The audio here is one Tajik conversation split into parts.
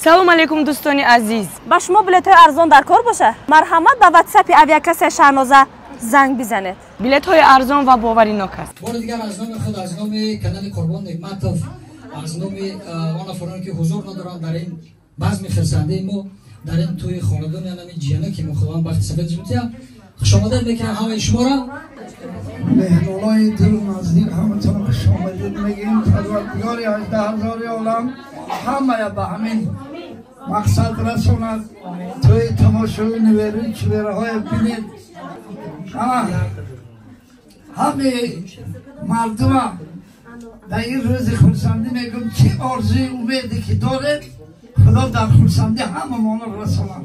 Салом алейкум, дӯстони азиз. Ба шумо билетҳои арзон дар кор боша? Марҳамат, ба ватсапи авиакассаи Шаҳноза занг бизанед. Билетҳои арзон ва боваринок аст. Бори дигар аз номи худ, аз номи канали Қурбон Неъматов, аз номи он нафароне ки ҳузур надоранд дар ин базми хирсандии мо, дар ин тӯи хонадони анами ҷияна, ки мо худованд бахти сафед ҷумтия, хушомадед мекунам ҳамаи шуморо. Меҳмонои дуру наздик, ҳаматон хушомадед мегӯем. Парвардигори 18,000 олам ҳамая ба ҳамин мақсад расонад. Тӯи тамошои неверу чивераҳое бинед. Ҳамаи мардума дар ин рӯзи хурсандӣ мегӯм, чӣ орзуи умеде ки доред, худо дар хурсандӣ ҳамамонро расонад.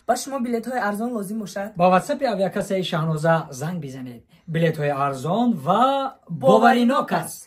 Ба шумо билетҳои арзон лозим бошад? Ба ватсапи авиакассаи Шаҳноза занг бизанед. Билетҳои арзон ва боваринок аст.